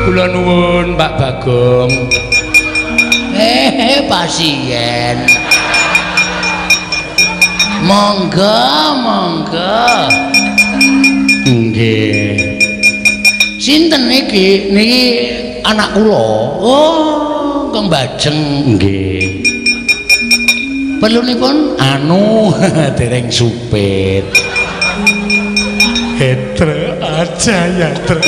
Kula nuwun Pak Bagong. Pasien. Monggo, monggo. Nggih. Sinten niki? Niki anak kula. Oh, Kang Bajeng. Nggih. Perlunipun anu dereng supit. Etre aja ya, Tre.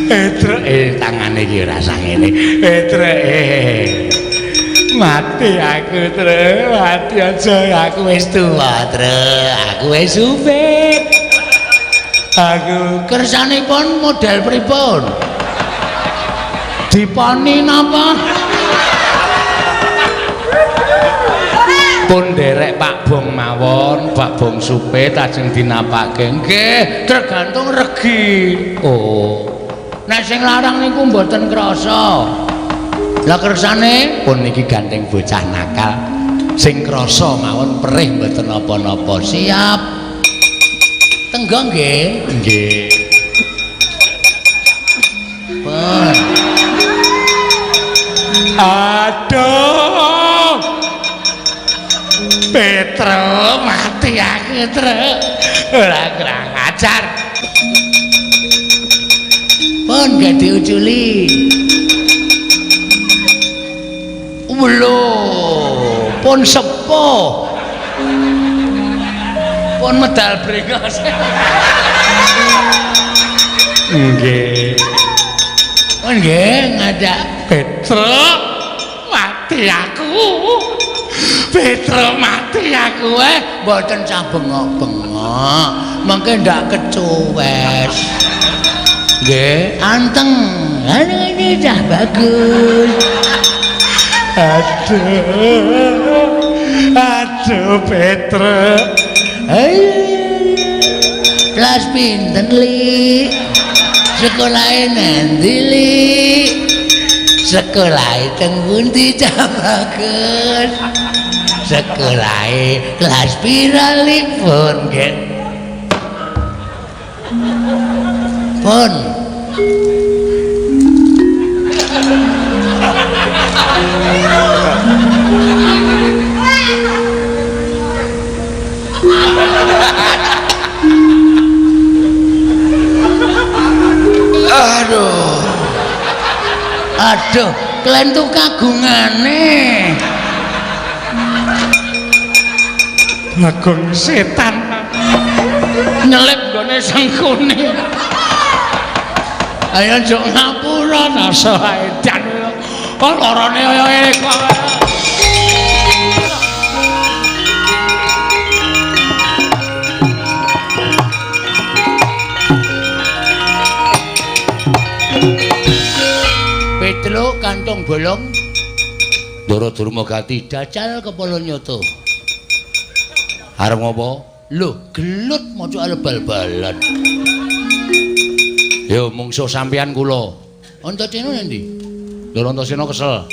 Etre tangane iki ora sangene. Etre Mati aku, Tre. Mati aja aku wis tuwa, Tre. Aku wis supit. Aku kersanipun model pripun? Diponi napa? Pun derek Pak Bong mawon, Pak Bong supit ajeng dinapake. Nggih, tergantung regi. Oh. Nek sing larang niku mboten krasa. Lah kersane pun niki gandeng bocah nakal. Sing krasa mawon perih mboten napa-napa. Siap. Tenggo nggih. Nggih. Pun. Aduh. Petro mati aku, Tru. Ora kurang ajar. Pun gak diuculi. Lho, pun sepuh. Pun medal brengos. Nggih. Pun nggih ngajak Petro mati aku. Petro mati aku mboten sah bengok-bengok. Mengke ndak kecuwes. Nggih, anteng. Ini dah bagus. Aduh. Aduh Petro. Kelas pinten, Li? Sekolahe nanti, Li? Sekolahe teng pundi cah bagus? Sekolahe kelas pira, Li? Pun nggih. Pun. Aduh. Aduh, klentu kagungane. Bagong setan. Nyelip nggone sengkune. Ayo njuk ngapura nasa edan. Kok lorone kaya ngene kok. Petlo kantong bolong. Ndara Durma Gati jajal kepala nyoto. Arep ngopo? Lho, gelut maca arep bal-balan. Yo mungsuh sampeyan kula. Antasena endi? Ndara Antasena kesel.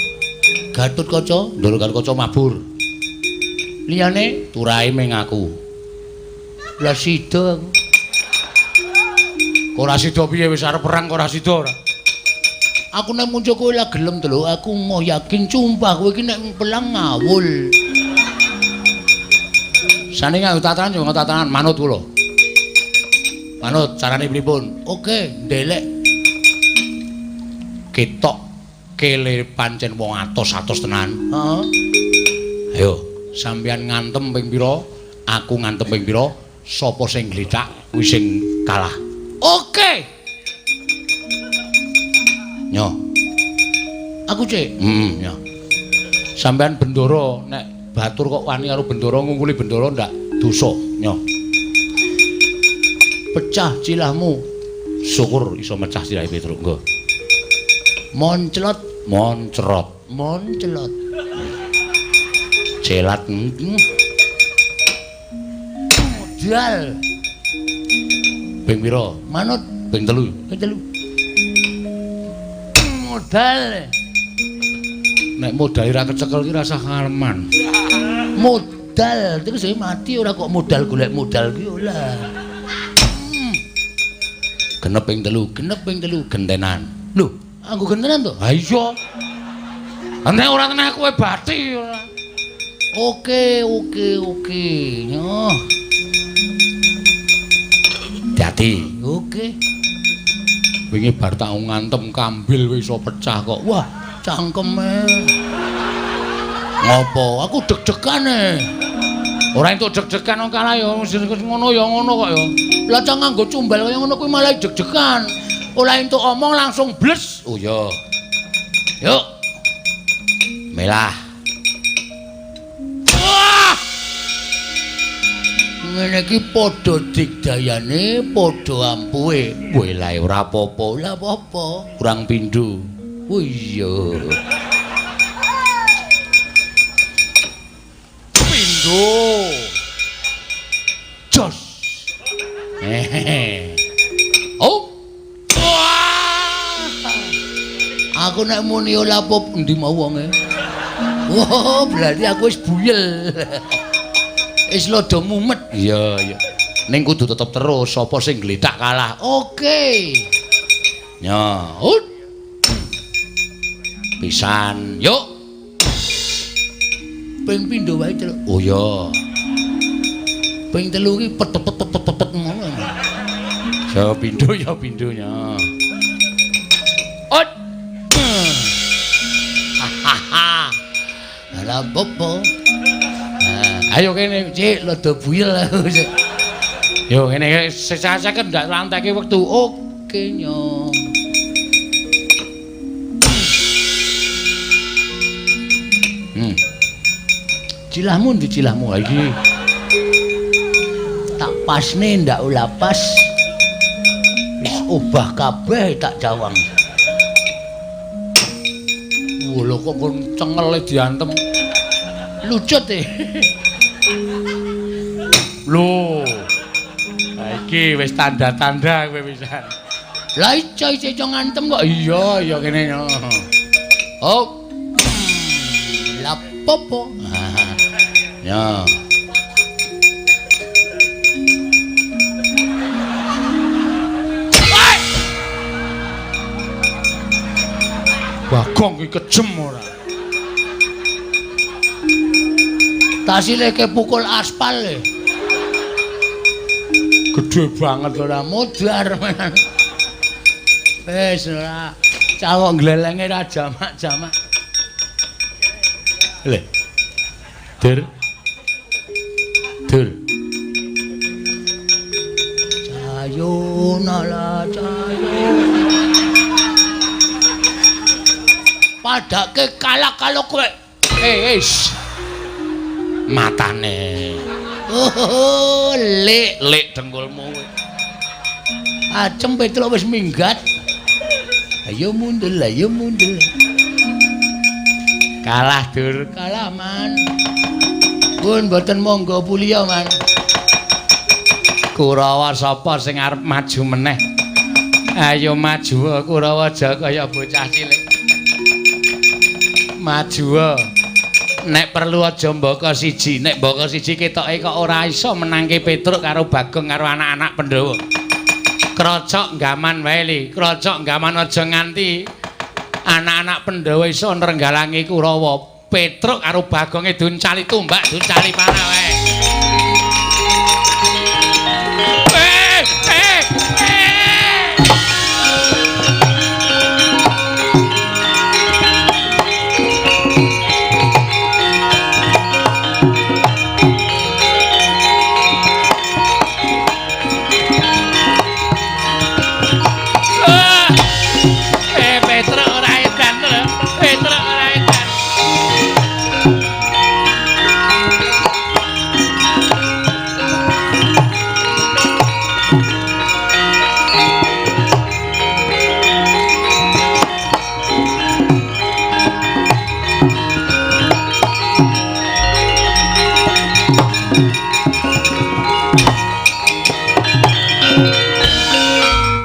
Gatotkaca, Ndara Gatotkaca mabur. Liyane turahe ming aku. Lah sida aku. Ora sida piye wis arep perang kok ora sida ora? Aku nek muncul kowe lah gelem to lho, aku mau yakin sumpah kowe iki nek pelang ngawul. Sane nganggo tatanan yo nganggo tatanan manut kula. Manut carane pripun? Oke, ndelek. Ketok kele pancen wong atos-atos tenan. Heeh. Ayo, sampeyan ngantem ping pira? Aku ngantem ping pira? Sapa sing glithak kuwi sing kalah. Oke. Nyo. Aku cek. Heeh, nyo. Sampeyan bendara nek batur kok wani karo bendara ngungkuli bendara ndak dosa, nyo. Pecah cilahmu. Syukur iso mecah cilahe Petruk, nggo. Monclot, moncrot, monclot. Celat. Modal. Ping pira? Manut ping 3. Ping 3. Modal. Nek modal ora kecekel ki rasah ngaleman. Modal terus mati ora kok modal golek modal ki ora. Genep ping 3, genep ping 3 gentenan. Lho, anggo gentenan to? Ha iya. Nek ora tenah kowe bathi ora. Oke, oke, oke. Nyoh. Dadi, oke. Wingi bar tak ngantem kambil wis iso pecah kok. Wah, cangkeme. Ngopo? Aku deg-degan e. Ora entuk deg-degan kok kalah ya ngono ya ngono kok ya. Lah cang nganggo cumbal kaya ngono kuwi malah deg-degan. Ora entuk omong langsung bles. Oh iya. Yuk. Melah. Wah! Ngene iki padha digdayane, padha ampuhe. Welae ora apa-apa, ora apa-apa. Kurang pindho. Oh iya. Pindho. Jos. Hehehe. Oh. Wah. Aku nek muni ora apa endi mau wonge. Wah, berarti aku wis buyel. Wis lodo mumet. Iya, iya. Ning kudu tetep terus, sapa sing glethak kalah. Oke. Nyaut. Pisan, yuk. Ping pindho wae, Celuk. Oh iya. Ping 3 iki pet pet pet pet pet ngono. Ya pindho ya pindho nya. Ot. Hahaha. Lah popo. Ayo kene, Cik, lodo buyel aku. Yo ngene sesaseken ndak lanteke wektu. Oke nyo. Cilahmu ndi cilahmu ha iki? Tak pasne ndak ula pas. Wis obah kabeh tak cawang. Lho kok kon cengele diantem. Lucut e. Lho. Ha iki wis tanda-tanda kowe pisan. Lah iso iso ngantem kok. Iya, iya kene. Oh. Lah popo. Ya. Bagong ki kejem ora. Tasileke pukul aspal e. Gedhe banget ora modar. Wis ora cawok glelenge ra jamak-jamak. Lho. Dur. Dur. Cayo nala cayo. Padake kalah kalau kowe. Eh, matane. Oh, lek lek dengkulmu kowe. Acem Petruk wis minggat. Ayo mundur, ayo mundur. Kalah dur, kalah man. Pun mboten monggo puliya man. Kurawa sapa sing arep maju meneh? Ayo maju Kurawa aja kaya bocah cilik. Maju. Nek perlu aja mbaka siji, nek mbaka siji ketoke kok ora iso menangke Petruk karo Bagong karo anak-anak Pandhawa. Krocok gaman wae li, krocok gaman aja nganti anak-anak Pandhawa iso nrenggalangi Kurawa. Petruk karo Bagonge duncali tumbak, duncali panah wae.